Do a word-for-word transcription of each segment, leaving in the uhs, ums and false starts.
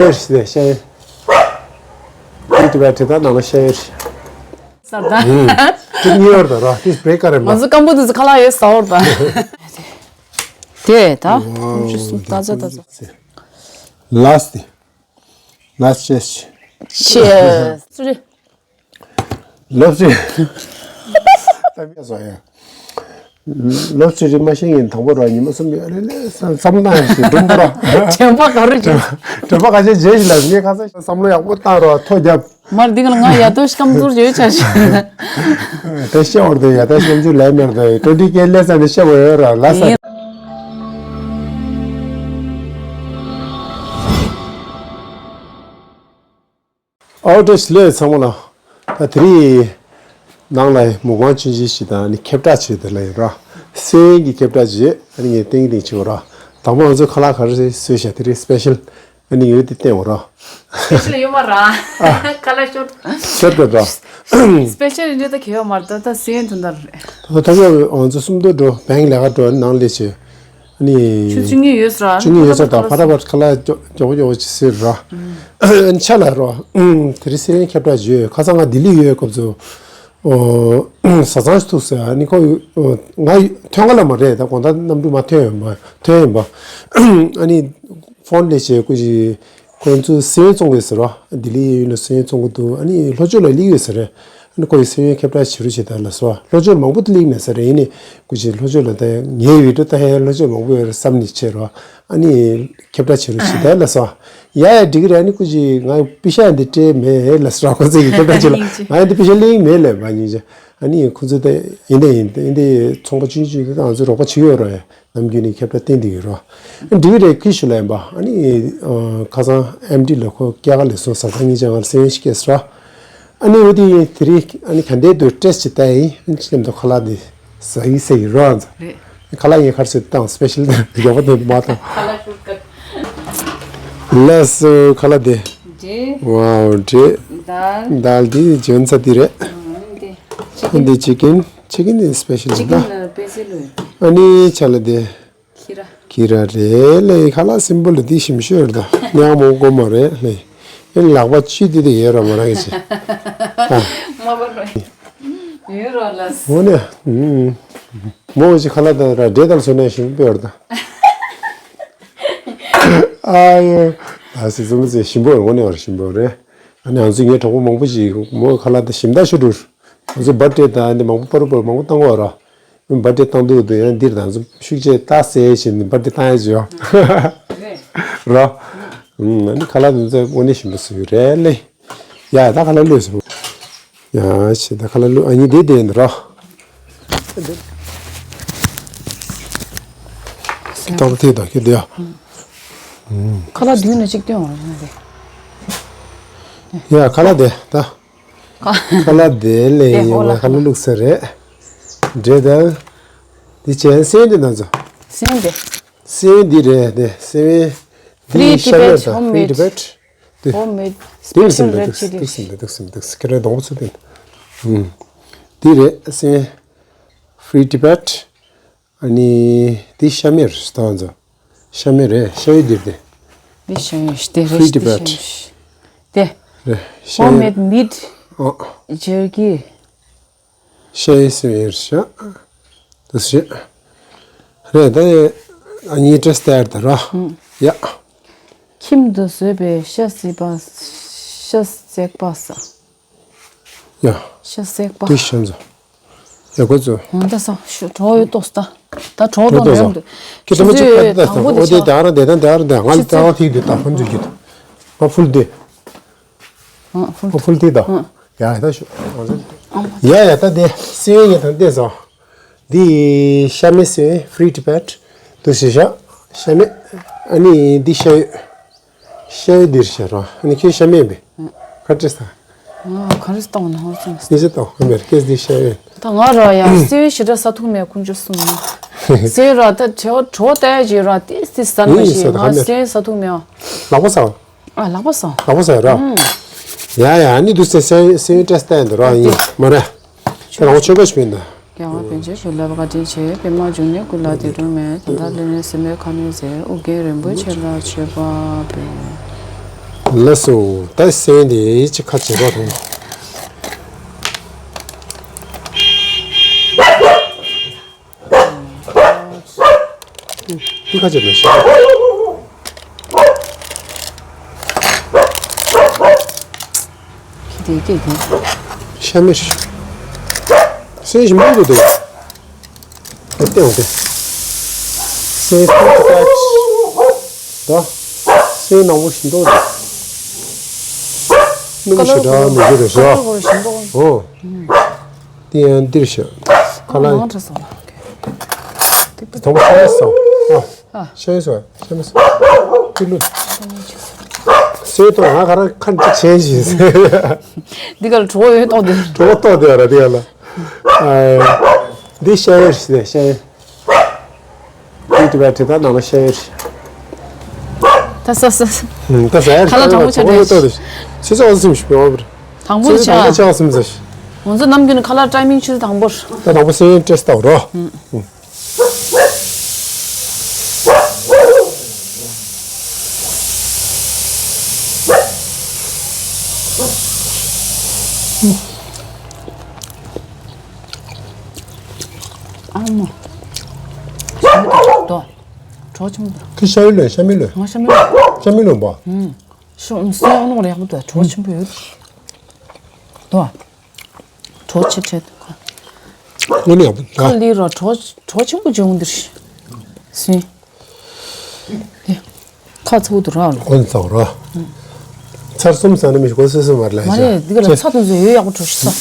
ཤེས་ཤེས། ཤེས་ཡོད་དེ་བས་དེ་དག་ནང་ལ་ཤེས་ཡོད། ས་ད། ཅིག་ཉེ་བར་དུ་ར་དེ་བྲེག་ག་རེ་མ། ང་ཚོ་སྐམ་པོ་དེ་ཚོ་ཁ་ལག་ཡོད་ཟ་བར་ད། དེ་ད། ད་ད་ད། ལཱསི་ཊི། ལཱསི་ཊི་ཅེས། ཅེས། ཚུ་རེ། ལོབ་ཅི། ལོབ་ཅི་རི་མ་ཤེས་ངན་དང་པོ་ར་ཉི་མ་གསུམ་ཡོད་རེད་ལས་བསམ་བསམ་ན་ཞིག་འགྲུམ་པོ་ར། དྲན་པ་ག་རེ་བྱུང་། དྲན་པ་ག་ཅེ་རྗེས་ལ་ངས་ཁ་སང་བསམ་བློ་ཡག་པོ་བཏང་རོགས་ཐོ་རྒྱབ། མར་འདི་ག་ལ་ང་ཡ་ཏོ་སྐམ་ཚོར་ཡོད་ཆ་ཞིག་ད་ཤེས་བར་དུ་ཡ་ད་སྐམ་ཚོར་ལས་མེར་དུ་ཡ་ཏོ་འདི་སྐད་ལས་ས་ནས་ཤེས་བ་ཡོད་ར་ལ་ས། ཨའོ་ཏེ་ལས་ཚང་མ་ལ། ད་དེ་རིང་ནང་ལ་མུག་མང་ཆུང་ཆུང་ཞིག་དང་ནི་ཁྱབ་བསྒྲགས་བྱེད་དེ་ལ་ཡིན་ར། སེམས་ཀྱི་ཁྱབ་བསྒྲགས་བྱེད་ཨ་ནི་ངས་ཏིང་ཏིང་བྱེད་ར། དང་པོ་ང་ཚོ་ཁ་ལག་ག་རེ་བཟོས་བཞག་དེ་རིང་སི་པེ་ཤལ་ཨ་ནི་ཡོད་དེ་བསྟན་འོ་ར། སི་པེ་ཤལ་ཡོད་མ་ར། ཁ་ལག་ཤོར། ཤོར་དེ་ར། སི་པེ་ཤལ་ཡིན་དུས་ད་གལ་ཡོད་མ་རེད་ད་ད་སེམས་དོན་དག་རེད། ད་ད་ང་ཚོ་སུམ་མདོ་འགྲོ་བེང་ལས་ཀ་འགྲོ་ནང་ལས་བྱེད། ཨ་ནི། ཆུ་ཚོད་གཉིས་ཡོད་ས་ར། ཆུ་གཉིས་ཡོད་ས་དང་ཕ་ཏ་པར་ཁ་ལག་མགྱོགས་མགྱོགས་ཅིག་ཟེར་ར། ཨ་ནི་ཆ་ལ་རོ། དེ་རིང་སེ་རན་ཁྱབ་བསྒྲགས་བྱོས་ཁ་སང་ང་ལྡི་ལི་ཡོད་སྐབས་སུ། ཨོ། བཟའ་ཚང་ཞིག་ཐུག་ཟེར་ཨ་ནི་ཁོ། ང་ཐོན་ག་ལ་མ་རེད་ད་དགོང་དག་གནམ་གྲུ་མ་ཐོན་ཡོད་མ་ཐོན་ཡོད་པ། ཨ་ནི། ཕོན་ལས་བྱས་སྐུ་ཞིག་ཁོང་ཚོས་སེམས་བཙོང་གི་ཟེར་བ། ལྡི་ལི་གཡས་གཡོན་ལ་སེམས་བཙོང་གི་འདུག་ཨ་ནི་ལྷོ་ཕྱོགས་ལ་སླེབས་ཡོད་ཟེར་རེད། ཨ་ནི་ཁོ་ཡི་སེམས་ཡོན་ཁྱབ་བསྒྲགས་བྱེད་རོགས་བྱེད་དང་ལ་སོ། ལྷོ་ཕྱོགས་མང་པོ་དུ་སླེབས་མེད་ཟེར་རེད་ཡིན་ནི། སྐུ་མཁྱེན་ལྷོ་ཕྱོགས་ལ་ད་ངའི་བི་ཌིའོ་ལྟ་ཧེ་ལྷོ་ཕྱོགས་མང་པོ་ཡོད་རེད་བསམ་ནི་བྱེད་རོགས། ཨ་ནི་ཁྱབ་བསྒྲགས་བྱེད་རོགས་བྱེད་དང་ལ་སོ། ཡ་ཡ་འགྲིག་གི་རེད་ཨ་ནི་སྐུ་མཁྱེན་ང་པི་ཤ་འདི་སྤྲད་མེད་ལ་སོ་ཁོ་ཚོས་ཀྱི་ཁྱབ་བསྒྲགས་བྱེད་ལ་ང་འདི་པི་ཤ་གླིང་མེད་ལས་མ་ཉིན་ཅེ། ཨ་ནི་ཁོ་ཚོ་ད་ཡིན་ད་ཡིན་ད་ཡིན་ད་ཚོང་པ་ཆུང་ཆུང་དེ་ང་ཚོ་རོགས་པ་བྱེད་ཡོད་རོགས་ཡ། ནམ་རྒྱུན་ནས་ཁྱབ་བསྒྲགས་བསྟན་བསྡད་ཡོད་རོ། འགྲིག་རེད་ཁི་ཞུ་ལ་ཡིན་པ། ཨ་ནི། ཁ་སང་ཨེམ་ཌི་ལ་ཁོ་སྐྱེ་ཁ་ལས་སོང་ཟ་ཁང་གཉིས་ཆ་ང་ལ་སེམས་ཤིག་སྐྱེས་སོ། ཨ་ནི་འོ་དེ་ཡིན་དེ་རིང་ཨ་ནི་ག་འདྲའི་དུ་ཏྲེས་ཅི་ལྟ་ཡིན་ཨ་ནི་ཅི་ནམ་དུ་ཁ་ལག་འདི་ཟ་ཡི་ཟ་ཡི་རོ་ཨ་ཛ། རེད། ཁ་ལག་ཡིན་ཁར་སོད་བཏང་སི་པེ་ཤལ་དང་མགྱོགས་པོ་དེ་མ་བཏང་། ཁ་ལག་ཤུར་ཀ་ལགས་སོ་ཁ་ལག་དེ། འདྲེ། ཝའོ་འདྲེ། དཱལ། དཱལ་འདི་འཇོན་ཚ་འདི་རེད། འདི། ཅི་ཀིན། འདི་ཅི་ཀིན། ཅི་ཀིན་འདི་སི་པེ་ཤལ་ཅི་ཀིན་ད། ལ་པེ་སི་ལུ། ཨ་ནི་ཆ་ལ་དེ། ཁྱི་ར། ཁྱི་ར་རེད་ལེ་ཁ་ལག་སིམ་པོ་ལ་འདི་ཞིམ་ཤོས་རེད་ད། ཉག་མོ་གོ་མ་རེད་ལེ། ཨེ་ལག་པ་བཅུད་དེ་དེ་ཡོད་ར་མ་ར་གི་ཅི། མ་པ་རོ། ཡོད་རོ་ལ། འོ་ནི། མོ་ཅི་ཁ་ལག་ད་ར་འདྲེ་དང་བཟོས་ནས་ཞིམ་པོ་ཡོད་རེད་ད། ཨ་ཡོ། ད་སི་སིམ་པོ་ཟེར་ཞིམ་པོ་འོ་ནི་བར་ཞིམ་པོ་རེད། ཨ་ནི་ང་ཚོ་ངའི་གྲོགས་པོ་མང་པོ་ཞིག་མོ་ཁ་ལག་ད་ཞིམ་ད་ཤོ་འགྲུར། ང་ཚོ་བར་ཏེ་ད་འདི་མང་པོ་པར་པར་མང་པོ་བཏང་གོ་ར། བར་ཏེ་བཏང་དུས་དུ་ཡང་འདིར་དང་ཚོ་ཤུགས་ཆེ་ལྟ་ཟེར་བཞིན་བར་ཏེ་བཏང་ཡ་ཅིག་ཡོད། རེད། ར། ཨུམ་ཨ་ནི་ཁ་ལག་འདི་ཚོ་དངོས་གནས་ཞིམ་པོ་བཟོས་ཡོད་རེད་ལེ། ཡ་ད་ཁ་ལག་ལོས་སོང་། ཡ་ཆེ་ད་ཁ་ལག་ལོས་ཨ་ནི་དེ་དེ་འདི་ར། ཏང་ཐེ་དང་ཁེ་དེ་ཡ། ཁ་ལག་བདུན་ནས་གཅིག་སྟོན་བ་རེད་ན་དེ། ཡ་ཁ་ལག་དེ་ད། ཁ་ལག་དེ་ལས་ཡིན་བ་ཁ་ལག་བླུགས་ས་རེད། འདྲེ་དང་། འདི་ཅན་སེན་འདི་ན་ཚོ། སེན་འདི། སེན་འདི་རེད་དེ་སེན། Free འདི་ཤ་མེད་Tibet དང་Free Homemade Tibet། དེ། Homemade དེ་Special Red Chili། འདུག་སེམས་འདུག་སེམས་འདུག་སེམས་ཁྱེད་རང་སྡོང་པོ་ཚུད་དེ། ཨུམ། འདི་རེད་སེན། Free Tibet། ཨ་ནི་འདི་ཤ་མེད་རེད་ད་ང་ཚོ། ཤ་མེད་རེད་ཤ་ཡོད་འདིར་དེ། འདི་ཤ་ཡོད་དེ་Free རེད་འདི་Tibet ཤ་ཡོད་དེ། རེད་ཤ་Homemade ཡོད། Meat ཨོ། Jerky། ཤ་ཡོད་སེམས་ཡོད་ཤ། དུ་ཤ། རེད་ད་ཡ། ཨ་ནི་ཏྲེ་སྟེར་ད་ར། ཡ། ཁྱིམ་དུ་བཟོས་པའི་ཤ་བསྲེགས་པ། ཤ་བསྲེགས་པ་ཟ། ཡ། ཤ་བསྲེགས་པ། དེ་ཤ་འཛོ། ཡ་གོ་ཚོ། འོ་ད་ས་ཤོ་གྲོགས་ཡོད་ཏོག་ས་ད། ད་གྲོགས་དོ་མེད་འདུག་ཁྱེད་ཚོ་མ་ཆུ་ཚོད་ཅིག་ད་ད་དང་པོ་འོ་དེ་དེ་ད་ར་དེ་ད་དེ་ར་དེ་ང་ལ་ད་ཐིག་དེ་ད་ཕན་ཚུན་གྱི་ད། ཕུལ་དེ། ཨ་ཕུལ་དེ་ད། ཡ་ད་ཤོ། ཡ་ཡ་ད་དེ་སེ་ཡ་ད་དེ་ས། འདི་ཤ་མེད་སེ་Free Tibet། དུ་ཤི་ཤ། ཤ་མེད། ཨ་ནི་འདི་ཤ་ཡོད། ཤ་ཡོད་འདིར་ཤ་ར། ཨ་ནི་ཁྱོད་ཤ་མེད་པས། ཁ་ཏྲེ་ས། ང་ག་རེ་བཏང་ན་ཧོ་ཙང་། ནི་ཤ་བཏང་ཧོ་མེར་ཁྱོད་འདི་ཤ་ཡོད། ད་ང་ར་ཡ་སེ་ཤི་ད་ས་ཐུག་མེད་ཁུན་ཅོ་སུ་མ། སེ་ར་ད་བྲེ་བ་བྲོ་ཏའི་ཇི་ར་ཏི་སི་ས་ནི་ཤི་ང་སེ་ས་ཐུག་མེད། ལག་པ་ས། ཨ་ལག་པ་ས། ལག་པ་ས་ར། ཡ་ཡ་ནི་དུ་སེ་སེ་སེ་ཡོད་ཏྲེ་ས་ཏན་དུ་ར་ཡིན་མ་ར། ཁྱོད་རང་ཆོས་པ་ཞིག་མིན་ད། རྒྱལ་བ་པཎ་ཆེན་ཞིག་ལབ་བཀའ་དྲིན་ཆེ་པདྨ་འབྱུང་གནས་སྐུ་ལ་འདི་དྲུང་མེད་ད་ལྟ་ལས་ནས་སེམས་པའི་ཁ་གནོན་ཟེར་ཨོ་རྒྱན་རིན་པོ་ཆེ་ལ་མཆོད་པ་འབུལ། ལགས་སོ། ད་སེན་དེ་ཅི་ཁ་བྱེད་པ་དང་། འདི་ཁ་བྱེད་པ་ཤ། ཁྱི་དེ་སྐད་ཀྱང་། ཤ་མེད། སེན་ཞིམ་པོ་འདུག་དེ། ཨེ་ཏེ་འོང་དེ། སེན་ཐུང་ཀ་ད། སེན་ནང་པོ་ཞིམ་པོ་འདུག་སྣུམ་ཞེ་དྲག་མི་འགྱུར་རེད་ཤག་ཀ་ལར་ཞིམ་པོ། ཨོ། དེ་ཡང་འདིར་ཤག་ཁ་ལག་མང་དྲགས་སོང་། དང་པོ་ཤ་ཡོད་སོང་། ཨ། ཤ་ཡོད་སོང་། ཤ་མེད་སོང་། ཏི་ལུ། སེ་ཏོ་ང་ག་རང་ཁ་འདྲ་བྱས་ཤིང་། འདི་ག་ལ་གྲོད་ཁོག་ཡོད་ཏོག་འདི། གྲོད་ཁོག་ཏོག་འདི་ཡོད་ར་འདི་ག་ལ། ཨ། འདི་ཤ་ཡོད་རེད་ཤ་ཡོད། འདི་དུ་བ་དྲི་ད་ནང་ལ་ཤ་ཡོད་རེད། ད་ས་ས་ས། ད་ཟ་ཡ་ཁ་ལག་དྲང་པོ་ཆགས་རེད། ཆེ་ཆེ་བ་སིམ་ཞིག་པའི་བ་བར། དང་པོ་ཆ། ཆེ་བ་སིམ་ཟ་ཞིག་ང་ཚོ་ནམ་རྒྱུན་ཁ་ལག་ཊའི་མིང་ཆུ་དང་པོར། ད་དང་པོ་སེ་ཡོན་ཏྲེས་ཏའོ་རོ། ཨ་མ། དོ། གྲོགས་ཆུང་དང་། ཁི་ཤ་མི་ལོན་ཤ་མི་ལོན། ང་ཤ་མི་ལོན། ཤ་མི་ལོན་པ། ཨུམ། ཤོག་ཨུམ་སེ་ཨོ་ནོ་རེག་པོ་དོ་གྲོགས་ཆུང་པོ་ཡོད། དོ། གྲོགས་ཆེ་ཆེ་དོ་ཁ། ངོ་ནས་ཡག་པོ་འདུག་ཁ་ལི་ར་གྲོགས་གྲོགས་ཆུང་པོ་བྱུང་འདིར། སེ། དེ། ཁ་ཚ་བོ་དུ་ར་ལོ། ཨོན་ཚ་བོ་ར། ཚར་གསུམ་ཟ་ན་མི་ཤི་གོ་སི་སི་མར་ལ་མ་རེད་འདི་ག་ལ་ཚ་དུ་ཟོ་ཡོད་ཡག་པོ་གྲོགས་ཤི་ཚ།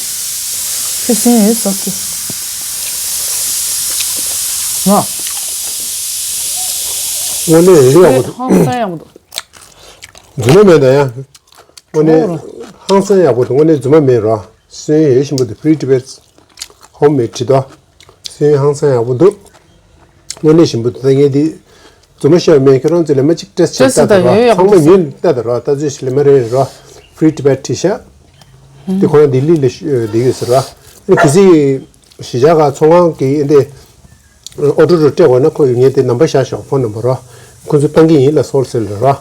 ཁྱོད་སེམས་ཡོད་ཟོ་ཁྱོད། ང་། དངོས་གནས་ཡོད་ཡག་པོ་འདུག་ཧང་སང་ཡག་པོ་འདུག་རྫུན་མ་མེད་ད་ཡང་། དངོས་གནས་ཧང་སང་ཡག་པོ་འདུག་དངོས་གནས་རྫུན་མ་མེད་ར། སོན་ཡོད་ཞིམ་པོ་འདུག Free Tibet Homemade བྲིས་དོ། སོན་ཧང་སང་ཡག་པོ་འདུག་དངོས་གནས་ཞིམ་པོ་འདུག་ད་ངས་འདི་རྫུན་མ་བཤད་མེད། ཁྱེད་རང་ཚོས་ལས་མ་གཅིག་ཏྲེས་བྱས་ལྟ་དང་ར། ཚང་མ་ཉོས་ལྟ་དང་ར། ལྟ་ཚོད་ཞིག་ལས་མ་རེད་ར། Free Tibet བྲིས་ཤག་དེ་ཁོ་རང་ལྡི་ལི་ལ་བསྡད་ཡོད་ཟེར་ར། ཨ་ནི་གི་སི་གཞིས་ཆགས་ཁག་ཚོང་ཁང་གི་ཨེ་འདི། ཨོ་ཌར་སྤྲད་དགོས་ན་ཁོ་ངས་དེ་ནམ་བར་བཞག་ཤོག་ཕོན་ནམ་བར་རོ། ཁོ་ཚོས་བཏང་གི་ཡིན་ལ་སོལ་ཟེར་ལ་རོ།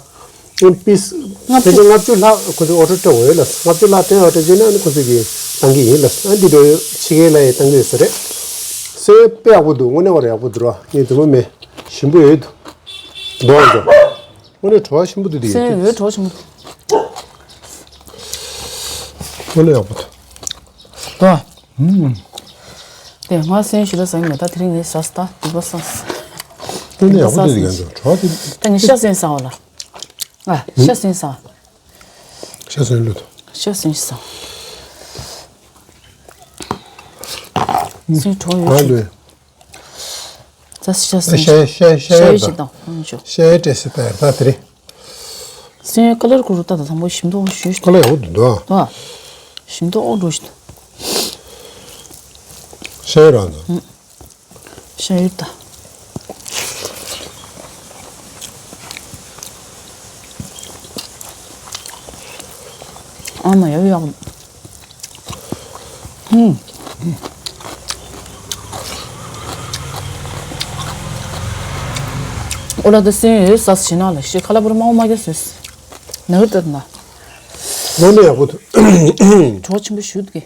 ཨིན་པིས་ལྔ་བཅུ་ཕལ་ཆེར་ལྔ་བཅུ་ལྷག་ཁོ་ཚོས་ཨོ་ཌར་སྤྲད་དགོས་ཡོད་ལ། ལྔ་བཅུ་ལྷག་སྤྲད་ཨོ་ཌར་བྱས་ན་ཨ་ནི་ཁོ་ཚོས་ཀྱིས་བཏང་གི་ཡིན་ལ། ཨ་འདི་འདྲ་ཕྱི་རྒྱལ་ལ་ཡང་བཏང་གི་ཡོད་ས་རེད། སོལ་དཔེ་ཡག་པོ་འདུག་དངོས་གནས་ཁོ་རང་ཡག་པོ་འདུག་རོ། ངས་རྫུན་མ་མེད། ཞིམ་པོ་ཡོད་འདུག་འདུག་འདུག་དངོས་གནས་བྲོ་བ་ཞིམ་པོ་འདུག་དེ་ཡོད་སོལ་འདུག་ཡོད་བྲོ་བ་ཞིམ་པོ་འདུག་དངོས་གནས་ཡག་པོ་འདུག་དོ། ཨུམ། དེ་ང་སེམས་ཞུ་ལ་ཟ་ཡི་མེད། ད་དེ་རིང་ངས་ཟ་ས་ད་སྡིག་པ་སངས། དེ་ནས་ཡག་པོ་འདུག་དེ་ག་འདུག་གྲོགས་དེ། ད་ངས་ཤ་སེམས་ཟ་བ་ལ། ཨ་ཤ་སེམས་ཟ་བ། ཤ་སེམས་ལུད། ཤ་སེམས་ཟ་བ། སེམས་གྲོགས་ཡོད་ང་ཤི། ལུད། ད་ཤ་སེམས། ཤ་ཤ་ཤ་ཤ་ཡོད་ཡོད་ཅིག་དང་། དང་ཨང་ཅོ། ཤ་ཡོད་སྤྲད་སྲིད་ད་ཡར་ད་དེ་རིང་། སེམས་ཡོད་ཀ་ལར་ཀུ་རུ་ད་ད་དང་པོ་ཞིམ་མདོག་ཞུ་ཞུ། ཀ་ལར་ཡག་པོ་འདུག་འདུག་ཨ། ཞིམ་མདོག་འགྲོ་ཞིག་ཤ་ཡོད་རང་ཚོ། ཤ་ཡོད་ད། ཨ་མ་ཡག་ཡག་ཧུམ། ཨོ་ལ་ད་སེམས་ཡོད་ས་ཞིག་ན་ལ་ཤི་ཁ་ལ་བུར་མ་འོ་མ་རྒྱ་སོས། ན་གི་ཏར་ན། ནོ་ནི་ཡག་པོ་འདུག་གྲོགས་ཆེན་པོ་ཞུ་གི་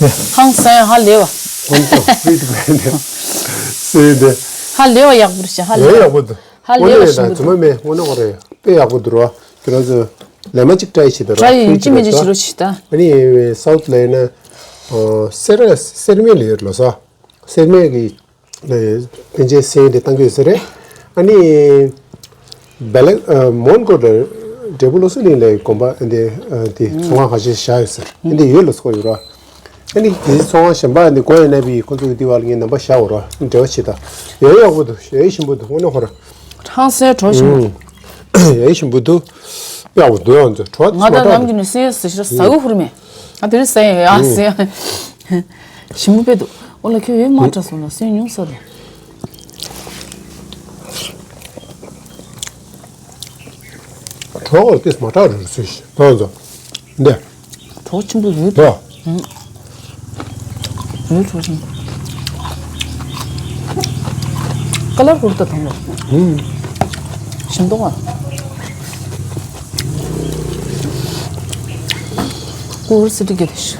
དེ། ཧང་སང་ཧ་ལས་བ། ཧོན་ཏོ་ཧྥི་ཏི་བས་ནས་སེ་དེ། ཧ་ལས་བ་ཡག་པོ་རེད་ཤག་ཧ་ལས་ཡག་པོ་འདུག་ཧ་ལས་བ་ཞིམ་པོ་འདུག་དངོས་གནས་ཡིན་ད་རྫུན་མ་མེད། དངོས་གནས་ཁོ་རེད། དཔེ་ཡག་པོ་འདུག་རོ། ཁྱོད་རང་ཚོ་ལས་མ་གཅིག་ཏྲའི་བྱེད་དོ་རོ། ཏྲའི་ཡིན་གཅིག་མིན་གཅིག་བྱེད་རོགས་བྱེད་ད། ཨ་ནི་སའུ་ཐི་ལ་ཡིན་ན། སེར་སེར་སྨད་ལ་ཡོད་ལོ་སོ། སེར་སྨད་ཀྱི། པན་ཆེན་སེ་དེ་བཏང་གི་ཡོད་ས་རེད། ཨ་ནི། བེ་ལེག་མོན་གྷོ་ལ་འབྲས་བུ་བློ་གསལ་གླིང་ལ་གོམ་པ་འདི་འདི་ཚོང་ཁང་ཁ་ཤས་བཞག་ཡོད་ས་རེད། འདི་ཡོད་ལ་སོགས་ཡོད་ར། ཨ་ནི་དེ་ཚོང་ཁང་གཞན་པ་འདི་སྒོ་ཡོད་ན་བི་ཁོ་ཚོ་གི་འདི་བ་ལ་ངས་ནམ་པ་བཞག་འོ་ར། འབྲེལ་བ་བྱེད་ད། ཡོད་ཡག་པོ་འདུག་ཡོད་ཞིམ་པོ་འདུག་དངོས་གནས་ཧོ་ར། ཧང་སང་གྲོགས་ཞིམ་པོ་འདུག་ཡོད་ཞིམ་པོ་འདུག་ཡག་པོ་འདུག་ཡང་ཚོ་གྲོགས་ང་ད་ནམ་རྒྱུན་ནས་སེ་ཟ་ཤི་ར་ཟ་གི་ཧུར་མེད། ང་དེ་རིང་ཟ་ཡ་ཡ་ཟ་ཡ། ཞིམ་པོ་དཔེ་འདུག་ཨོ་ལ་ཁྱོད་ཡོད་མ་དྲ་སོང་ན་སོན་ཉུང་ས་རེད། གྲོགས་ལ་ཏིས་མ་དྲག་རུ་སུས་ཤི་དོན་ཚོ་འདི། གྲོགས་ཆེན་པོ་ཡོད་དོ། ཡོད་གྲོགས་ཆེན་པོ། ཀ་ལར་ཧུར་ཏ་དང་ལོ། ཞིམ་མདོག་ཨ། ཀུར་སི་ཏི་གི་དེ་ཤ།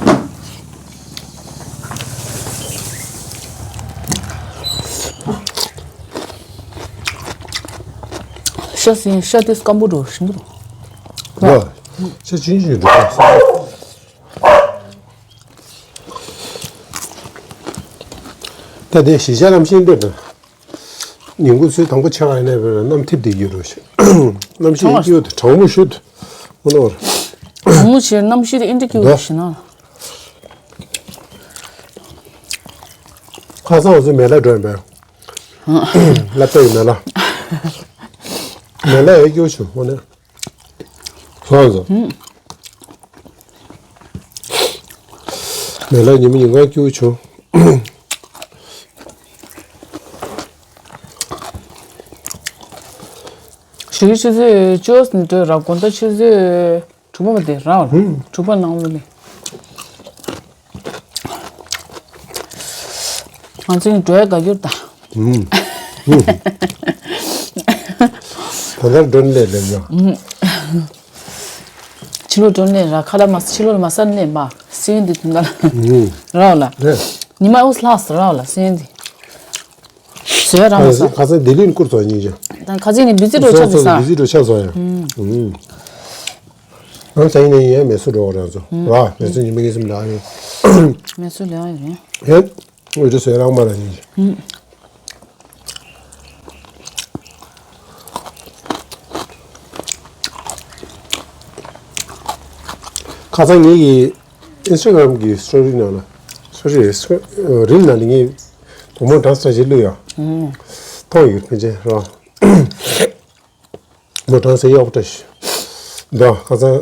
ཤ་ཟིན་ཤ་དེ་སྐམ་པོ་འགྲོ་ཞིམ་པོ་འདུག་ཤ་ཆུང་ཆུང་འགྲོ། ད་དེ་གཞིས་ཆགས་རྣམ་ཤེས་འདི་དང་། ཉིན་གུང་ཚོད་དང་པོ་ཆགས་ཡིན་ནའི་བས་ན་གནམ་ཐིབས་དེ་ཡོད་རོ་ཞེས། གནམ་གཤིས་གྲང་བ། སྐྱིད་པོ་དང་གྲང་མོ་ཞུ་དུ་མ་ནོར། གྲང་མོ་ཞེས་གནམ་གཤིས་དེ་ཨིན་དྲི་སྐྱིད་པོ་ཞིག་ན། ཁ་སང་ཚོ་མེ་ལ་འགྲོ་ཡིན་པས། སླེབས་ཡོད་མེ་ལ། མེ་ལ་ཡོད་སྐྱིད་པོ་བྱུང་ཨོ་ནི། ལྷག་ཙམ། མེ་ལ་ཉི་མ་ཉིན་གང་སྐྱིད་པོ་བྱུང་། གཞིས་ཀ་རྩེ་ཆུ་ཚོད་བཅུ་ནས་སྤྲོད་ར་དགོང་དག་ཆུ་ཚོད་དྲུག་པ་མ་དེ་རག་ལ། དྲུག་པ་ནང་ལོ་ནས། ང་ཚོ་ཡིན་འགྲོ་ཡ་དགའ་རྒྱུར་ད། ད་ལྟར་སྒྲོན་ལས་ལས་ཡོང་། ཕྱི་ལོགས་སྒྲོན་ལས་ར་ཁ་ལ་མ་ཕྱི་ལོགས་ལ་མ་ས་ནས་མ་སེ་ཡོན་དེ་དུང་ག་ལ་རག་ལ། ཉི་མ་ཨོ་སི་ལྷག་སི་རག་ལ་སེ་ཡོན་དེ། བཟོས་རག་མ་ས། ཁ་སང་ལྡི་ལིར་བསྐུར་ཚོ་ཉིན་ཅང་། ད་ཁ་སང་ནས་འབུ་རྩི་འགྲོ་ཆ་ཚོ་ས། འབུ་རྩི་འགྲོ་ཆ་ཚོ་ཡང་། ང་ཚ་ཡིན་ན་ཡིན་ཡང་མེ་སུ་འགྲོ་བ་རང་ཚོ་ར་མེ་སུ་ཉི་མ་གི་སེམས་ལ་ཡོད། མེ་སུ་ལ་ཡོད་རེད། ཧེ། འོ་དེ་བཟོས་རག་མ་ར་ཉིན་ཅང་། ཁ་སང་ངེད་ཀྱི་ཨིན་སི་ཊ་གྷ་རམ་གྱི་སི་ཊོ་རི་ནང་ལ་སི་ཊོ་རི་རིལ་ནང་ལ་ངས་བུ་མོ་གྲངས་ཚ་ཞིག་བླུགས་ཡོད། མཐོང་ཡོད་ཕན་ཆད་རོ། བུ་མོ་གྲངས་ཚ་གཡོག་པོ་འདྲ་ཞིག་འདུག་ཁ་སང་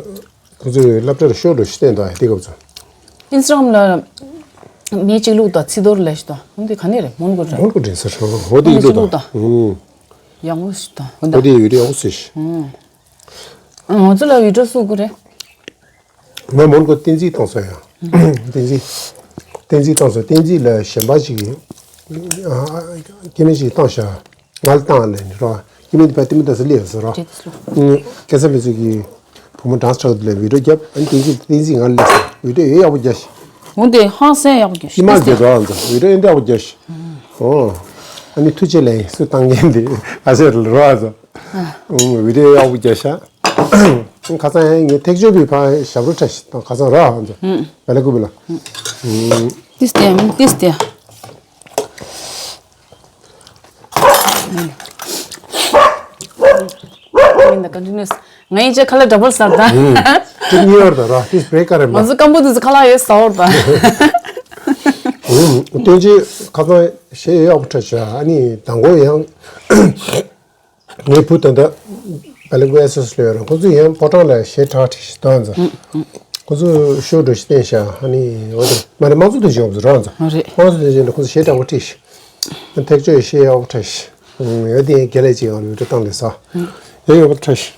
ཁོ་ཚོས་སློབ་གྲྭ་ལ་ཤོག་འགྲོ་ཞིག་བསྟན་འདུག་དེ་སྐབས་སུ། ཨིན་སི་ཊ་གྷ་རམ་ལ་མི་གཅིག་བླུགས་དང་ཚིག་རྡོར་ལས་ཞིག་དང་འདི་ག་ནས་རེད་མོན་གྷོ་རེད། མོན་གྷོ་འདྲ་ས་ཧོ་དེ་མི་གཅིག་བླུགས་དང་། ཡག་པོ་ཞིག་དང་འོ་ད། དེ་ཡོད་རེད་ཡག་པོ་ཞིག་ང་ཚོ་ལ་ཡུལ་གྲུ་སུ་དགོས་རེད། ང་མོན་གྷོ་བསྟན་འཛིན་བཏང་སོང་ཡང་། བསྟན་འཛིན། བསྟན་འཛིན་བཏང་སོང་བསྟན་འཛིན་ལ་གཞན་པ་ཞིག་གིས། སྐྱེ་དམན་ཞིག་བཏང་ཤག་ང་ལ་བཏང་ལས་ནི་རོ། སྐྱེ་དམན་དེ་ཕ་སྟེ་མི་ད་སུ་ལས་སོ་རོ། སྐལ་བཟང་ལགས་ཚོས་ཀྱིས་བུ་མོ་གྲངས་ཚ་དེ་ལ་བི་ཌིའོ་བརྒྱབ་ཨ་ནི་བསྟན་འཛིན་བསྟན་འཛིན་ང་ལ་སླེབས་སོང་བི་ཌིའོ་ཡོད་ཡག་པོ་རྒྱག་ཤག་འོ་དེ་ཧང་སང་ཡག་པོ་རྒྱག་ཤག་ཤི་མ་རྒྱག་རོ་ཨ་ཚོ་བི་ཌིའོ་ཡོད་ཡག་པོ་རྒྱག་ཤག་ཨོ། ཨ་ནི་ཐུགས་རྗེ་ལས་སུ་བཏང་མཁན་དེ་ཨ་ཟེར་རོ་ཨ་ཚོ། ཨུམ་བི་ཌིའོ་ཡག་པོ་རྒྱག་ཤག་ཁ་སང་ངས་ཐེག་མཆོག་པའི་ཕ་ཞབས་བྲོ་འཁྲབ་ཤག་དང་ཁ་སང་ར་ཧང་ཚོ། བེ་ལ་ཀུ་བི་ལ། ཏིས་ཏེ་ཏིས་ཏེ། ངས་ད་ཀོན་ཊི་ནུ་ཨས་ང་ཡིན་ཅེ་ཁ་ལག་ཌ་བལ་ཟ་ད། ཏིས་ཉེ་བར་ད་ར་ཏིས་བེ་ཀ་རེ་མ། ང་ཚོ་སྐམ་པོ་དེ་ཚོ་ཁ་ལག་ཡོད་ཟ་བར་ད། ཨུམ་སྟོན་ཅི་ཁ་སང་ཞེ་ཡག་པོ་འཁྲབ་ཤག་ཨ་ནི་དང་པོ་ཡང་། ངའི་བུ་ད་ལྟ་བེ་ལི་གུ་ཨེ་སི་ཨེ་སི་ལ་ཡོད་རེད། ཁོ་ཚོས་ཡང་ཕོ་བྲང་ལ་གཞས་གྲགས་ཁྲིད་ཤག་དོན་ཙང་། ཁོ་ཚོས་ཤོ་འགྲོ་ཞིག་བསྟན་ཤག་ཨ་ནི་འོ་དེ་མ་རེད་དམངས་གཙོ་དོན་ཆེན་འོབ་ཙམ་རང་ཙང་། ཨ་རེད། དམངས་གཙོ་དོན་ཆེན་ལ་ཁོ་ཚོས་གཞས་གྲགས་པོ་ཁྲིད་ཤག་ཐེག་ཆོས་གཞས་ཡག་པོ་ཁྲིད་ཤག་ཡོད་དེ་རྒྱལ་ལས་ཅིག་ཡོང་རེད་བཏང་ལས་ས། ཡང་ཡག་པོ་ཁྲིད་ཤག་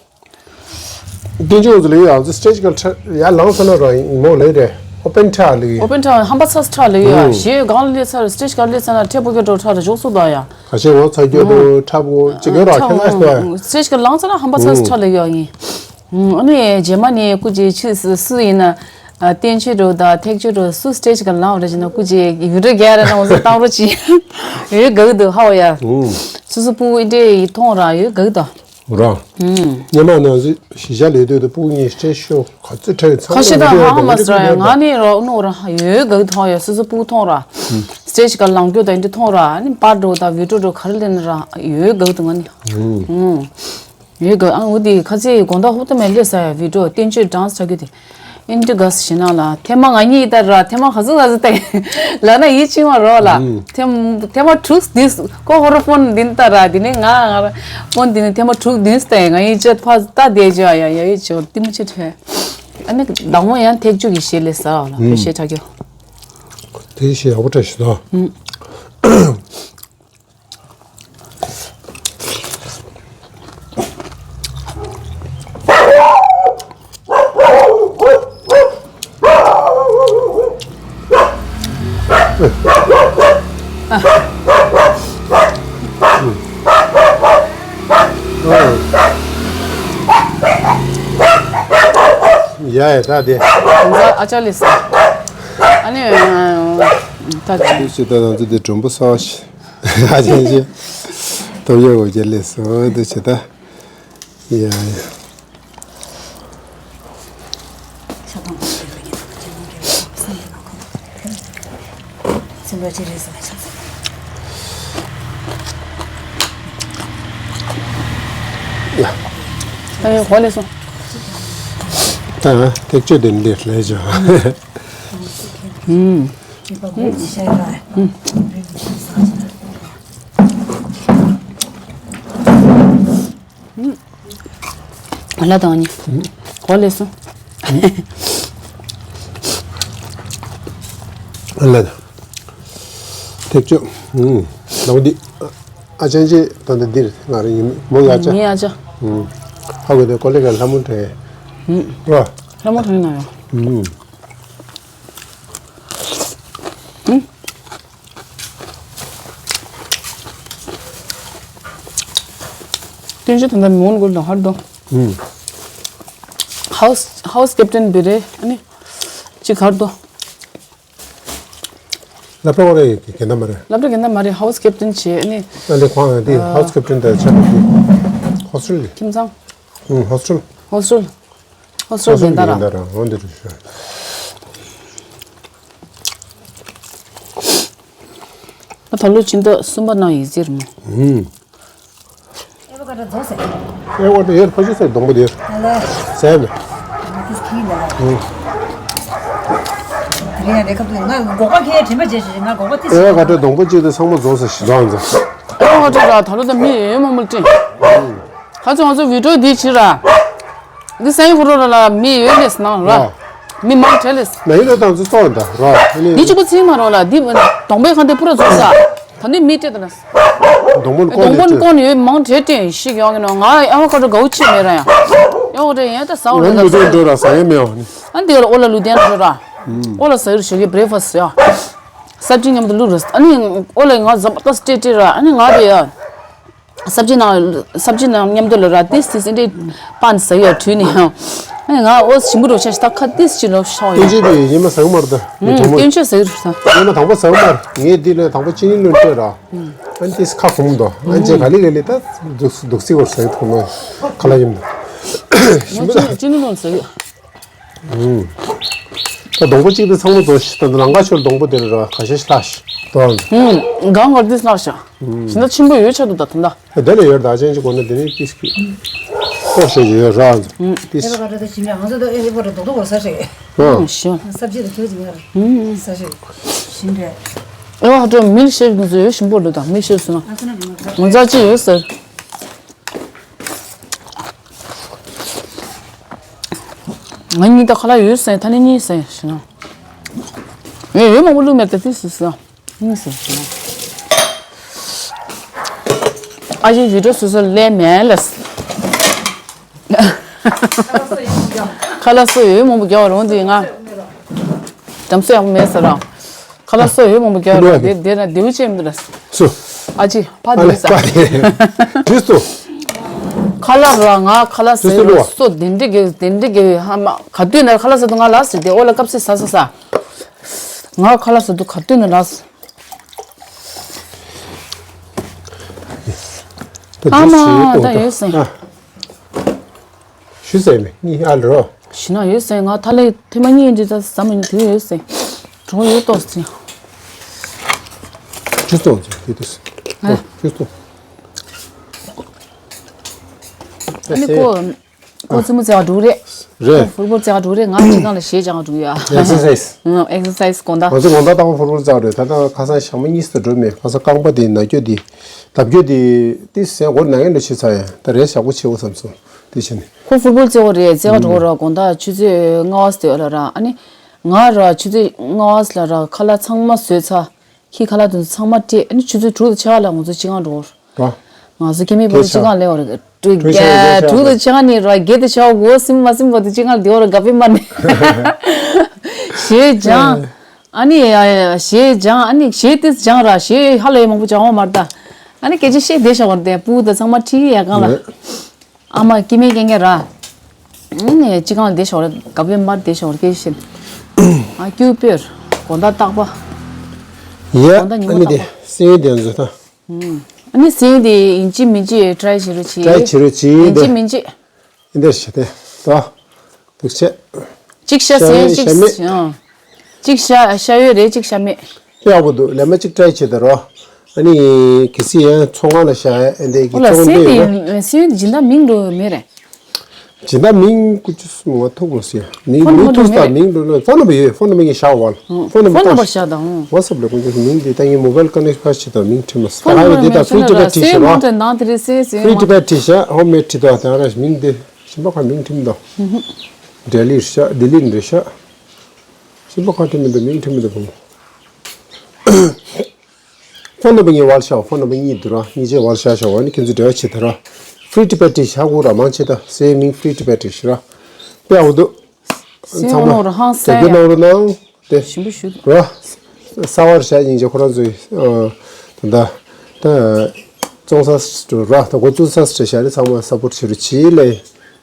དེ་ཅོག་ཙི་ལ་ཡོད་ཨ་ཙི་སི་ཊེ་ཇི་ག་ལ་ཡར་ལངས་ས་ན་ར་ཡིན་མོ་ལེ་རེད། ཨོ་པན་ཁྲ་ལེ་ཡོད། ཨོ་པན་ཁྲ་ཧམ་པ་ཚ་ས་ཁྲ་ལེ་ཡོད་ཨ། གཞས་གང་ལ་སླེབས་ས་ར་སི་ཊེ་ཇི་ག་ལ་སླེབས་ས་ན་ཁྲེ་པོ་གེ་འགྲོ་ཁྲ་ར་ཞོག་སུ་ད་ཡ། ཁ་ཤས་འོང་ཚ་རྒྱུ་དུ་ཁྲ་པོ་ཅི་གེ་ར་ཁྱེད་ལ་ཤོད། སི་ཊེ་ཇི་ག་ལངས་ས་ན་ཧམ་པ་ཚ་ས་ཁྲ་ལེ་ཡོད་ཡིན། ཨ་ནི་རྗེས་མ་ནས་སྐུ་མཁྱེན་ཆུ་སུ་ཡིན་ན། བསྟན་ཆོས་འགྲོ་ད་ཐེག་ཆོས་འགྲོ་སུ་སི་ཊེ་ཇི་ག་ལངས་ར་ཅི་ན་སྐུ་མཁྱེན་ཡུལ་གྲུ་རྒྱལ་ར་ན་འོང་ས་བཏང་རོ་ཅི། ཡོད་ག་གི་འདུག་ཧ་བ་ཡ། སུ་སུ་པུ་ཨི་འདྲེ་ཡི་མཐོང་ར་ཡོད་ག་གི་འདུག་ར། སྔོན་མ་ནང་བཞིན་གཞིས་ཆགས་ལས་དོན་དུ་སྤུ་གུ་གཉིས་སྤྲད་ཤོག་ག་ཚོད་ཁྲལ་ཚང་ཁ་ཤས་དང་ཧ་ཧ་མ་སི་ར་ཡ་ང་ནི་རོགས་ནོ་ར་ཡོད་ག་གི་མཐོང་ཡོད་སོ་སོ་སྤུ་གུ་མཐོང་ར། སི་ཊེ་ཇི་ག་ལངས་རྒྱུ་དང་འདི་མཐོང་ར་ནི་པར་འགྲོ་དང་བི་ཌིའོ་འགྲོ་ག་རེ་ལེན་ར་ཡོད་ག་གི་འདུག་ང་ནི། ཡོད་ག་ཨ་འུ་དི་ཁ་ཚེ་དགོང་དག་ཧུབ་ཏུ་མེད་ལས་ས་ཡ་བི་ཌིའོ་བསྟན་བཅོས་ཌན་སི་ཆགས་རྒྱུ་དེ། ཨིན་ཏི་ག་སི་ཞེ་ན་ལ་ཐེངས་མ་ང་གཉིས་ལྟར་ར་ཐེངས་མ་ག་ཚོད་ག་ཚོད་བལྟས་ལ་ན་ཡིད་ཆེས་མ་རོགས་ལ། ཐེངས་ཐེངས་མ་དྲུག་འདིས་ཁོ་ཧོ་ར་ཕོན་འདི་ལྟར་ར་འདི་ནི་ང་ང་ར་ཕོན་འདི་ནི་ཐེངས་མ་དྲུག་འདིས་བལྟས་ང་ཡིད་ཆེས་ཕ་ལྟ་བསྡད་ཅོ་ཡ་ཡ་ཡིད་ཆེས་ཏི་མི་ཆེ་ཁྲེ། ཨ་ནི་བདག་མོ་ཡང་ཐེག་ཆུ་གི་ཞེ་ལས་ས་ལ་ཕེ་ཤེ་ཁྲ་ཁྱོ། དེ་ཞེ་ཡག་པོ་ཁྲ་ཞེ་ད། ཡ་ཡ་ད་དེ། ང་ཨ་ཅག་ལས་སོ། ཨ་ནི་ད་ཅི་ཅི་ད་ང་ཚོ་དེ་མགྲོན་པོ་གསར་པ་ཞིག་ཨ་ཅག་ཅི་ཐོབ་ཡོད་འོ་ཅག་ལས་སོ་འདི་ཅི་ད། ཡ་ཡ། ཨ་ཡ་གོ་ལེ་སོང་། ད་ཐེག་ཆོད་དེ་འདི་ལས་བྱ། ཨུམ། ལ་དང་ནི། གོ་ལེ་སོང་། ལ་དང་། ཐེག་ཆོད། ལོང་འདི། ཨ་ཅང་ཅེ་ད་འདི་འདིར་ང་རང་ཡིན་མོ་ཡ་ཅང་། ངའི་ཨ་ཅག་ཧ་གོ་དེ་ཀོ་ལེ་ག་ལྷ་མོ་དྲན། རོ། ལྷ་མོ་དྲན་ན་ཡོ། སྟོན་ཆུ་ད་ལྟ་མི་འོང་དགོས་ལ་ཧར་དོ། ཧའུ་སི་ཧའུ་སི་ཀེབ་ཏན་བི་རེ་ཨ་ནི་ཅི་གར་དོ། སློབ་གྲྭ་བ་རེད་གན་ད་མ་རེད། སློབ་གྲྭ་གན་ད་མ་རེད། ཧའུ་སི་ཀེབ་ཏན་བྱས་ཨ་ནི། ཨ་ནི་ཁོང་ཡང་དེ་ཧའུ་སི་ཀེབ་ཏན་དང་ཆ་ནས་དེ་ཧོ་སི་ཊེལ་རེད། ཁྱིམ་ཚང་། ཧོ་སི་ཊེལ། ཧོ་སི་ཊེལ། ཧོ་སི་ཊེལ་གན་ད་ར། འོ་འདི་རུ་ཤོག་ད་ལོ་ཕྱི་ཟླ་གསུམ་པ་ནང་ཡིག་ཚད་རེད་མོ། ཨེ་བ་ཀ་ཏྲ་རྫོགས་ཟེར། ཨེ་བ་ཀ་ཏྲ་ཡར་ཕ་ཆུ་སེར་སྡོང་པོ་དེར། ཨ་ལེ། ཟེར་ནས། ང་ཏིས་ཁིན་ལ། དེ་རིང་ཡང་རེ་ཁབ་ཏུ་ང་འགོག་པ་ཁེ་དྲན་པ་བྱས་ཤིག་ང་འགོག་པ་ཏིས། ཨེ་བ་ཀ་ཏྲ་སྡོང་པོ་གཅིག་དང་ཚང་མ་རྫོགས་ཟེར་ཞིག་རྫོགས་ཟེར། ཨེ་བ་ཀ་ཏྲ་ར་ད་ལོ་ད་མི་ཡོད་མང་པོ་སྤྲིན། ཁ་ཚོ་ང་ཚོ་བི་ཌིའོ་འདི་བྱེད་ར། འདི་སང་ཉིན་ཁོ་རང་ལ་མི་ཡོད་ལེས་ནང་ར། མི་མང་དྲགས་ལེས། ན་ཡིན་ན་ད་ཚོ་ཙོག་འདྲ་ར། འདི་གཅིག་པུ་ཚིག་མ་རོགས་ལ་འདི་སྡོང་པོའི་ཁང་དེ་པུ་ར་རྫོགས་ས། ད་ནི་མི་སྤྲད་ད་ན། སྡོང་པོ་ནི་སྡོང་པོ་ནི་བཀོན་ཡོད་མང་དྲགས་སྤྲད་ཤིག་ཡོང་གི་ནོ། ང་ཨེ་བ་ཀ་ཏྲ་དགའ་བོ་ཆེ་མེད་ར་ཡ། ཨེ་བ་ཀ་ཏྲ་ཡན་ད་ཟ་བ་རེད་ད། འགྲོ་ར་ཟ་ཡ་མེད་བ་ནི། ཨ་འདི་ལ་ཨོ་ལ་ལུ་དན་འགྲོ་ར། ཨོ་ལ་ཟ་ཡུར་ཞོགས་ཀྱི་བྷི་རེག་ཕ་སི་ཡ། སབ་ཅི་མཉམ་དུ་བླུགས་ར། ཨ་ནི་ཨོ་ལ་ང་ཟ་བ་ད་སྤྲད་སྤྲད་ར། ཨ་ནི་ང་རེད་ཡ། སབ་ཅི་ནང་སབ་ཅི་ནང་མཉམ་དུ་ལ་ར་ཏིས་ཏིས་ཨིན་དྲེ་པན་ཟ་ཡོད་དུས་ནི་ཡང་། ཨ་ནི་ང་ཨོ་ཞིམ་པོ་རོ་ཆ་ཞིག་ད་ཁ་ཏིས་ཅི་ལོ་ཤོག་ཡོད། སྟོན་ཆོས་དེ་ཡིན་མ་ཟ་གི་མ་རེད་ད། ངས་དྲང་མོ། སྟོན་ཆོས་ཟ་གི་རེད་ད། ཡིན་མ་དང་པོ་ཟ་གི་མ་རེད། ངས་འདི་ལ་དང་པོ་ཅི་ནི་ལོན་སྤྲད་ར། ཨ་ནི་ཏིས་ཁ་གོམ་དོ། ཨ་ནི་རྗེས་ག་ལེ་ག་ལེ་ད་འདུག་འདུག་སི་བར་ཟ་གི་ཐོག་མ་ཁ་ལ་ཡིན་ད། ཞིམ་པོ་ད། ཅི་ནི་ལོན་ཟ་གི། ད་སྡོང་པོ་གཅིག་དེ་ཚང་མ་རྫོགས་ཤིག་ད་ལང་ཀ་ཤོར་སྡོང་པོ་དེ་ལ་ར་ཁ་ཤས་ཤིག་ལྷག་ཤིག་དོ། ཧུམ། གང་གར་དེ་སྣག་ཤག་ཞིང་ད་ཆེན་པོ་ཡོད་ཆ་འདུག་ད་ད་ད། དེ་ལ་ཡོད་ད་ཅན་གཅིག་གོ་ན་དེ་ནི་ཏིས་ཀི་ཏོག་ཤས་ཀྱི་ཡོད་ར། ཏིས། ཨེ་བ་ཀ་ཏྲ་ད་ཞིམ་ཡ་ང་ཚོ་ད་ཨེ་ཨེ་བ་ཀ་ཏྲ་རྡོག་རྡོག་བར་ས་ཤེས། ཨ་ཞོ། སབ་ཇི་ད་ཁྱོད་ཀྱི་ཡར་ས་ཤེས་ཞིམ་རེད། ཨེ་བ་ཀ་ཏྲ་མིལ་ཤེག་ནི་ཚོ་ཡོད་ཞིམ་པོ་འདུག་ད་མིལ་ཤེག་སོང་ན་ང་ཚ་ཅི་ཡོད་ཟེར། ང་གཉིས་ད་ཁ་ལག་ཡོད་ཟེར་ད་ནི་གཉིས་ཟེར་ཞེ་ན། ངས་ཡོད་མང་པོ་བླུགས་མེད་ད་ཏིས་ཟེར་ཟེར་གཉིས་ཟེར་ཞེ་ན། ཨ་ཅེ་བི་ཌིའོ་སོ་སོ་ལས་མེད་ལ། ཁ་ལག་སོ་ཡོད་མང་པོ་རྒྱག་རུང་དེ་ང་། འགྲམ་སོ་ཡག་པོ་མེད་ཟེར་ར། ཁ་ལག་སོ་ཡོད་མང་པོ་རྒྱག་ར་དེ་དེ་ན་དེའུ་ཅེ་མི་འདུག་ལ། སུ། ཨ་ཅེ་ཕ་ཨ་ལེ་དེ་ས། ཕ་དེ། དུས་སུ། ཁ་ལག་ར་ང་ཁ་ལག་དུས་སུ་ཟེར་ལུ་བ། སོ་དེ་འདྲི་གི་དེ་འདྲི་གི་ཧ་མ་ག་དུས་ན་ཁ་ལག་ཟེར་དུ་ང་ལ་ཟེར་དེ་ཨོ་ལ་སྐབས་སེ་ཟ་ཟ་ཟ། ང་ཁ་ལག་ཟེར་དུ་ག་དུས་ན་ལ་ཟེར། ཨ་མ་ད་ཡོད་སེ། ཞུ་ཟེར་མེད་གཉིས་ཨ་ལོ། ཞི་ན་ཡོད་སེ་ང་ཐ་ལེ་ཐེ་མ་གཉིས་འདི་ད་ཟ་མ་ཉི་དུས་ཡོད་སེ། གྲོགས་ཡོད་ཏོག་སེ། ཅི་སྟོང་ཟེར་དེ་དུས་སེ། ཨ། ཅི་སྟོང་། ཨ་ནི་ཁོ་ཁོ་ཙི་མོ་ཙེ་བ་འགྲོ་རེད། རེད། ཁོ་ཕུར་བུར་ཙེ་བ་འགྲོ་རེད། ང་ཅི་གང་ལ་ཞེས་ཅང་འགྲོ་ཡ། ཨེག་སར་སའིས། ཨང་ཨེག་སར་སའིས་དགོང་དག་ང་ཚོ་དགོང་དག་ཏང་ཕུར་བུར་ཙེ་བ་རེད། ད་ལྟ་ཁ་སང་ཞག་མ་གཉིས་སུ་འགྲོ་མེད། ཁ་སང་རྐང་པ་དེ་ན་སྐྱོ་དེ་ལྡབ་སྐྱོ་དེ་ཏི་སེ་འོར་ན་ངན་ལ་ཆུ་ཚ་ཡ་ད་རེད་ཞག་པོ་ཆེ་བོ་བསམ་སོང་དེ་ཕྱིན་ནས། ཁོ་ཕུར་བུར་ཙེ་བ་རེད། ཙེ་བ་འགྲོ་ར་དགོང་དག་ཆུ་ཚོད་ལྔ་བ་སྟེ་ལ་ར་ཨ་ནི་ང་ར་ཆུ་ཚོད་ལྔ་བ་ལ་ར་ཁ་ལག་ཚང་མ་བཟོས་ཚར། ཁྱི་ཁ་ལག་དེ་ཚོ་ཚང་མ་སྤྲད། ཨ་ནི་ཆུ་ཚོད་དྲུག་དང་ཕྱེད་ཀ་ལ་ང་ཚོ་སྤྱི་ཁང་འགྲོ། རོ། ང་ཚོ་སྐྱེ་དམན་པ་ལོ་སྤྱི་ཁང་སླེབས་པ་རེད། དྲུག་དྲུག་ཕྱེད་ཀ་དྲུག་དང་ཕྱེད་ཀ་ནི་རོ་བརྒྱད་དང་ཕྱེད་ཀ་འགོ་སིམ་མ་སིམ་བར་དུ་སྤྱི་ཁང་ལ་བསྡད་པ་རེད། དགའ་པོའི་མ་ནི་གཞས་སྦྱངས། ཨ་ནི་གཞས་སྦྱངས། ཨ་ནི་གཞས་དེ་སྦྱངས་ར་གཞས་ཧ་ལས་མང་པོ་སྦྱངས་པ་མ་རེད་ད། ཨ་ནི་སྐད་ཆ་བཤད་བསྡད་བཞག་པ་རེད་དེ་སྤུ་གུ་དང་ཚང་མ་ཁྲིད་ཡ་གང་ལ། ཨ་མ་སྐྱེ་དམན་རྐྱང་རྐྱང་ར། ཨ་ནི་སྤྱི་ཁང་ལ་བསྡད་ཤོག་རེད། གབ་ལེན་མར་བསྡད་ཤོག་རེད། སྐད་ཆ་བཤད། ཨ་སྐྱུར་པོར་དགོང་དག་རྟག་པ། ཡ། དགོང་དག་ཉིན་ཨ་མོ་ནི་དེ་རྟག་པ། སེམས་ཡོད་དེ་ཚོ་ད། ཨ་ནི་སེམས་དེ་ཡིན་གཅིག་མིན་གཅིག་ཊ་རའི་བྱེད་རོགས་གྱིས། ཊ་རའི་བྱེད་རོགས་གྱིས་ཡིན་གཅིག་དེ། མིན་གཅིག་ཨེ་འདྲ་བྱས་ཏེ་ད། འདུག་བྱས། གཅིག་ཤ་ཟེར་ཤ་ཡོད་གཅིག་ཤ་མེད། ཡང་། གཅིག་ཤ་ཤ་ཡོད་རེད། གཅིག་ཤ་མེད། དཔེ་ཡག་པོ་འདུག་ལས་མ་གཅིག་ཊ་རའི་བྱེད་ད་རོ། ཨ་ནི་གལ་སྲིད་ཡང་ཚོང་ཁང་ལ་བཞག་ཨེ་འདྲ་གི་ཨོ་ལ་ཚོང་སེམས་དཔེ་ཡོད་རོ། དེ་སེམས་དེ་སྦྱིན་བདག་མིང་འགྲོ་མེད་རེད། སྦྱིན་བདག་མིང་ཀུ་ཅི་སུ་ང་ཐུག་མ་སོང་ཡ། མིང་ཕོན་མིང་ནམ་བར་ཐུག་ས་མེད། མིང་འགྲོ་ན་ཕོན་ནམ་བར་ཡོད། ཕོན་ནམ་བར་ངས་བཞག་བ་ལ། ཕོན་ནམ་ཕོན་ནམ་བར་བར་བཞག་དང་། ཝ་སབ་ལ་ཀུ་ཅི་སུ་མིང་དེ་ད་ངས་མོ་བལ་ཀ་ནེག་ཕར་བྱེད་དང་མིང་ཁྲིད་མ་སོང་། ད་ཧ་ཡོད་དེ་ད་ཕི་རི་ཊི་པེ་ཊི་བྱས་རོ། ཕི་རི་ཊི་པེ་ཊི་བྱས་ཧོམ་མེ་ཌི་ཁྲིད་དང་ད་ར་མིང་དེ། ཤིམ་པ་ཁ་མིང་ཁྲིམ་དང་། ལྡི་ལི་རེད་ཤག་ལྡི་ལི་རེད་ཤག་ཤིམ་པ་ཁ་ཁྲིམ་མི་འདུག་མིང་ཁྲིམ་མི་འདུག་བུ་མོ། ཕོན་ནམ་བར་ངས་ཝལ་ཤག་ཕོན་ནམ་བར་གཉིས་འདུག་ར། གཉིས་ཆའི་ཝལ་ཤག་ཤག་ཝལ་ནི་ཁྱེད་ཚོས་འབྲེལ་བ་བྱེད་ད་ར། ཕི་རི་ཊི་པེ་ཊི་བྱ་དགོས་ར། མང་ཆེ་ད་སའི་མིང་ཕི་རི་ཊི་པེ་ཊི་ཞིག་ར། དཔེ་ཡག་པོ་འདུག་སེམས་ཚང་མ་ནོར་ཧང་སང་དེ་ཡ། ནོར་ནང་། དེ། ཞིམ་པོ་ཞུ། རོ། ས་བར་བྱ་སྙིང་རྗེ་ཁོ་རང་ཚོའི་ཨ། ད་ལྟ། ད། བཙོང་ས་སུ་རོ། ད་འགོ་བཙུགས་ས་སུ་བྱ་ནི་ཚང་མ་སབ་པོར་བྱེད་རོགས་གྱིས་ལེ།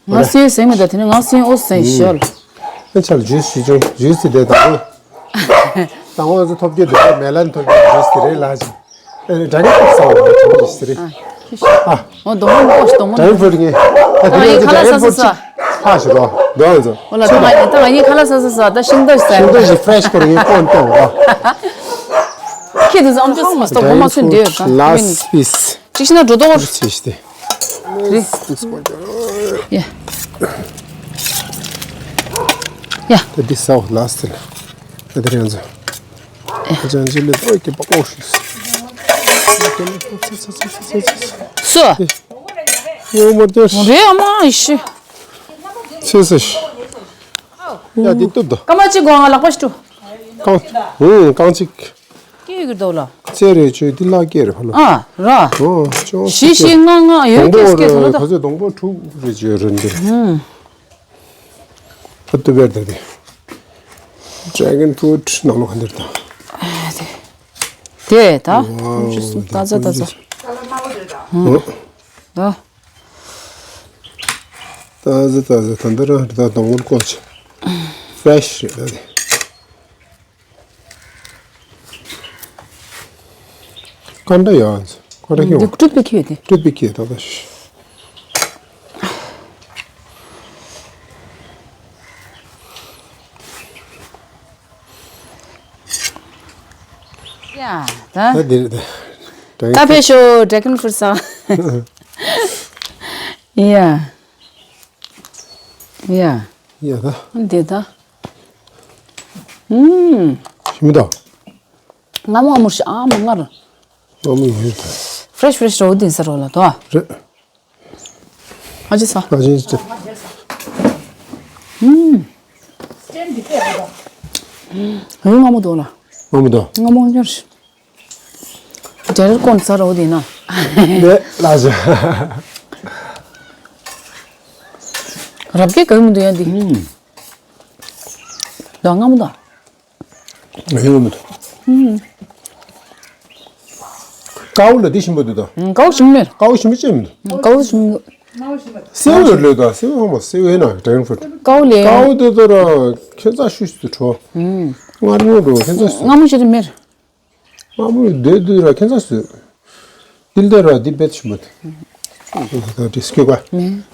ང་སེམས་ཟེར་མི་ད་དེ་ནི་ང་སེམས་ཨོ་སེམས་ཤོར། ཨ་ཆ་ལ་ཇུས་ཞུ་ཅུང་ཇུས་སི་དེ་དང་པོ། དང་པོ་ང་ཚོ་ཐོབ་རྒྱུ་དེ་མེ་ལན་ཐོབ་རྒྱུ་ཇུས་སི་རེད་ལ་ཅིང་། ཨ་ནི་ཌ་གན་ཕུ་རུཊ་ཟ་བ་ལ་ཁྱོད་ཀྱིས་ཟེར་རེད། ཨ། ཨོ་དོ་མོ་མོ་ཞིག་དོ་མོ་ཌ་གན་ཕུ་རུཊ་ངས། ཨ་དེ་ཨ་ཡིན་ནས་ཁ་ལག་ཌ་གན་ཕུ་རུཊ་ཅིག་ཟ་ས་ས། ཕ་ཞིག་རོ། འདོན་ཚོ། ཨོ་ལ་ད་ང་ཡིན་ད་ང་ཡིན་ཁ་ལག་ཟ་ས་ཟ་ད་ཤིང་ཏོག་ཞིག་ཟ་ཤིང་ཏོག་ཞིག་ཕ་རེ་ཤི་ཁོ་རང་ངས་ཀོན་སྟོན་རོ། ཁྱེད་དུ་ཟམ་ཅོ་སི་མ་སྟོ་གོ་མ་སུན་དེ་ཡོད་ད། ལཱ་སི་ཊི་པི་སི། ཅིག་ཤི་ན་འགྲོ་དོ། ཅིག་ཤི་སྟེ། རེད། ཡ། ཡ། ད་འདི་ཟ་བ་ལཱ་སི་ཊི་ལ། ད་དེ་རེད་ང་ཚོ། ཅང་ཅི་ལེ་ཏོ་ཀེ་པ་ཀོ་ཤི། སོ། ཡོ་མ་ཏོ་ཤི། རེད་ཨ་མ་ཨི་ཤི། ཚེ་སི་ཤི། ཡ་འདི་ཏུ་དོ། ཀ་མ་ཅི་གོ་ང་ལག་པ་ཤི་ཏུ། ཀང་། ཧུང་ཀང་ཅིག་ཀེ་ཡུ་གི་དོ་ལ། ཚེ་རེ་ཆོས་འདི་ལག་ཀེ་རེ་ཕ་ལོ། ཨ་ར། ཨོ་ཅོ། ཤི་ཤི་ང་ང་ཡོད་ཀེ་སི་ཀེ་དོ་ལ་ད། ཁ་ཚོད་སྡོང་པོ་དྲུག་རེ་ཅོ་རེ་འདི། ཧུང་། ཨ་ཏུ་བེར་དེ་དེ། ཌ་གན་ཕུ་རུཊ་ནང་ལོགས་ག་འདིར་དང་། དེ་ད། ཝའོ། ད་ཟ་ད་ཟ། ཨོ། ད། ད་ཟ་ད་ཟ་ད་འདི་རང་ད་དང་པོར་བཀོལ་ཆ། ཕེ་རེཤ་རེད་ད་དེ། ཀ་འདྲ་ཡོད་ཨ་ཙི། ཀ་འདྲ་ཁྱོད། འདི་ཀྲུད་པི་ཁྱོད་དེ། ཀྲུད་པི་ཁྱོད་ད་ད་ཤི། ཡ། ད། ད་འདིར་ད། ད་ཕེབས་ཤོག་ཌ་གན་ཕུ་རུཊ་ཟ། ཡ། ཡ། ཡ་ད། འདི་ད། ཨུམ། ཞིམ་མི་ད། ང་མོ་ཨ་མུར་ཤ་ཨ་མ་ངར། ང་མོ་ཡོད་ད། ཕེ་རེཤ་ཕེ་རེཤ་རོ་དེ་ཟ་རོ་ལ་དོ། རེད། ཨ་ཅེ་ས། ཨ་ཅེ་ཅེ། ཨུམ། ཨུམ། ང་མོ་དོ་ལ། ང་མོ་དོ། ང་མོ་ཉོར་ཤི། ཇེ་རེར་ཀོན་ས་རོ་དེ་ན། ལེ་ལ་ཟ། རབ་ཀྱི་ག་མི་འདུག་ཡ་འདི། ཨུམ། ད་ང་མོ་དོ། ཡོང་མི་འདུག་ཀའུ་ལ་འདི་ཞིམ་པོ་འདུག་ད། ཀའུ་ཞིམ་མེད། ཀའུ་ཞིམ་པོ་ཅན་མི་འདུག་ཀའུ་ཞིམ་མེད། སེའུ་ལོས་ད་སེའུ་ཧ་མ་སེའུ་ཡིན་ན་ཌ་གན་ཕུ་རུཊ། ཀའུ་ལེ། ཀའུ་དེ་ཚོ་ར་ཁྱད་མཚར་ཤུགས་ཤིག་ཏུ་བྲོ། མངར་མོ་འགྲོ་ཁྱད་མཚར་ཤིག་མངར་མོ་ཞིག་རེད་མེད། མངར་མོ་འདོད་འདོད་ར་ཁྱད་མཚར་ཤིག་འདི་ལྟར་ར་འདི་བེད་ཤིམ་པོ་དེ། ད་དེ་སྐྱོ་ག་མེད།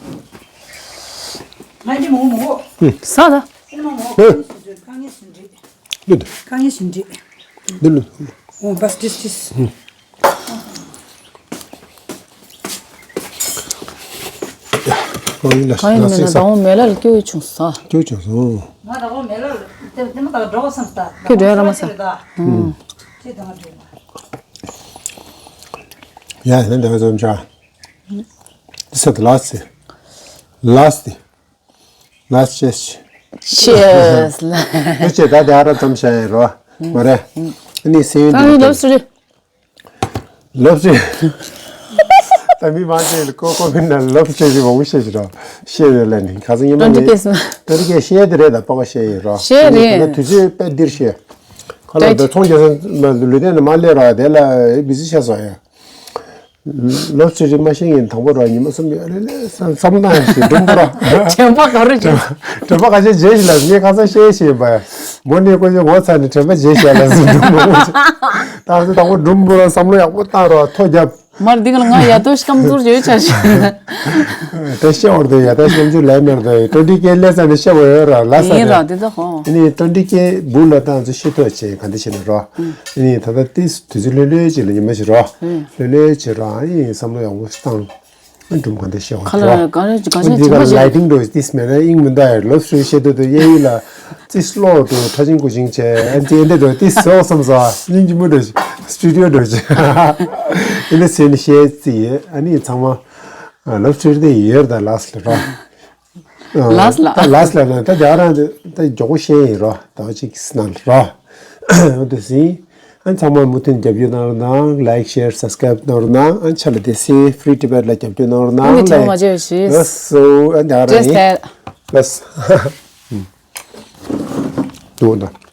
ང་འདི་མོ་མོ། ཟ་ད། འདི་མོ་མོ། ཧེ། ཁ་ངེས་ཟིན་འདྲི། འདི་འདི། ཁ་ངེས་ཟིན་འདྲི། འདི་ལ། ཨོ་བས་ཏིས་ཏིས། ཨོ་ཡིན་ལ་གང་ཡིན་མིན་ན་ཟ། ད་འོ་མེ་ལ་ལ་སྐྱོ་བྱུང་ས། སྐྱོ་བྱུང་སོང་། ང་ད་འོ་མེ་ལ་ལ་དེ་དེ་མ་ད་འགྲོ་བསམ་ས། ཁྱོད་འགྲོ་ཡ་ར་མ་ས། ཨུམ། ཁྱེད་ད་ང་འགྲོ་ཡ། ཡ་ཡིན་ན་འདི་བ་ཙམ་ཆ། འདི་ས་དེ་ལ་སི། ལ་སི། ལ་སི་ཅེས། ཅེས་ལ། ལ་ཅེས་ད་དེ་ཨ་ར་ཙམ་བྱ་ཡིན་རོ། མ་རེད། ཨ་ནི་སེ་ཡོན་ད་ནི་ལབ་སུ་རེད། ལབ་སུ། ད་མི་མང་ཆེ་ལ་ཀོ་ཀོ་མིན་ན་ལབ་སུ་ཅེས་མང་པོ་བཤད་ཀྱི་རོ། བཤད་ཡོད་ལ་ནི་ཁ་སང་ཉི་མ་ནི་ཏོ་རི་ཀེ་སི་མ། ཏོ་རི་ཀེ་བཤད་དེ་རེད་ད་པགས་པ་བཤད་ཡིན་རོ། བཤད་རེད། ད་དུས་ཚོད་དཔེ་འདིར་བཤད། ཁ་ལ་ད་ཚོང་རྒྱག་ས་ལུས་སྟེང་ནས་མ་སླེབས་ར་དེ་ལ་བི་ཟི་ཆགས་སོང་ཡ། ལོབ་སི་ཊར་མ་ཤེས་མཁན་དང་པོ་ར་ཉི་མ་གསུམ་ཡོད་རེད་ལས་བསམ་བསམ་བློ་བཏང་ཞིག་འགྲུམ་པོ་ར། དྲན་པ་ག་རེ་བྱུང་། དྲན་པ་ག་ཚོད་རྗེས་ཤིག་ལ་ངས་ཁ་སང་བཤད་ཤེས་པ། མོ་ནི་ཀོ་ཅི་ངོ་ཚ་ནི་དྲན་པ་རྗེས་ཤིག་ལ་སུ་འགྲུམ་པོ། ད་ཚོད་དང་པོ་འགྲུམ་པོ་ར་བསམ་བློ་ཡག་པོ་བཏང་ར་ཐོ་རྒྱབ། མར་འདི་ག་ལ་ང་ཡ་ཏོ་སྐམ་ཚོར་བྱོས་ཆ་ཞིག་ད་ཤེས་བར་དུ་ཡ་ད་སྐམ་ཚོར་ལས་མེར་དུ་ཡ་ཏོ་འདི་ཀེ་ལས་ས་ནི་ཤེས་བ་ཡོད་ར་ལ་ས་ཡིན་ར་ར། འདི་ད་ཧོ། ཨ་ནི་ཏོ་འདི་ཀེ་བུ་ལ་ད་ཚོད་ཤེས་ཐོ་ཆེ་ག་འདི་ཤེས་ནི་ར། ཨ་ནི་ད་ད་ཏིས་དུས་ཚོད་ལྷོད་ལྷོད་ཅིག་ལ་ཉི་མ་ཞིག་ར། ལྷོད་ལྷོད་ཅིག་ར་ཨ་ནི་བསམ་བློ་ཡག་པོ་བཏང་། སྒྲུང་ག་འདྲ་བཤད་ཁ་ལ་དགོས་འདུག་ག་རེ་ག་ཨ་ཅིག་འདི་ག་བྱེད་ལ་པ་ལའི་ཊིང་འགྲོ་ཏིས་མེད་ན་དབྱིངས་མི་འདའ་ཡ་ལོབ་སི་ཊར་བཤད་དུས་དུ་གཡས་གཡོན་ལ་ཙི་སློ་དུ་ཁྲ་ཆིང་ཀུ་ཆིང་བྱས་ཨ་ཙི་ཨེ་འདྲ་འགྲོ་ཏིས་སོག་བསམ་ས་སྙིང་རྗེ་མོ་འགྲོ་ཞིག་སི་ཊུ་ཌི་ཡོ་འགྲོ་ཞིག་ཨེ་འདྲ་བྱས་ནས་བཤད་ཙི་ཡོད། ཨ་ནི་ཚང་མ་ལོབ་སི་ཊར་དེ་ཡོད་ད་ལགས་སི་ལ་རོ། ལགས་ལ། ད་ལགས་ལ་ན་ད་རྒྱ་རང་དུ་ད་མགྱོགས་པོ་བཤད་ཡིན་རོ། ད་ཅིག་སྣང་རོ། འོ་དེ་ཟིན། ཨ་ཚང་མ་མུ་མཐུད་རྒྱབ་སྐྱོར་གནང་རོགས་གནང་། ལའིག་ཤེར་སབ་སི་ཀ་རའིབ་གནང་རོགས་གནང་། ཨ་ཆ་ལ་དེ་སི་ཕི་རི་ཊི་བེཊ་ལ་རྒྱབ་སྐྱོར་གནང་རོགས་གནང་། ཨ་ནི་ཐོག་མ་བྱས་ཤིས། ལགས་སོ། ཨ་ད་ར་ནི་ལགས། ལགས། འདུག་ད།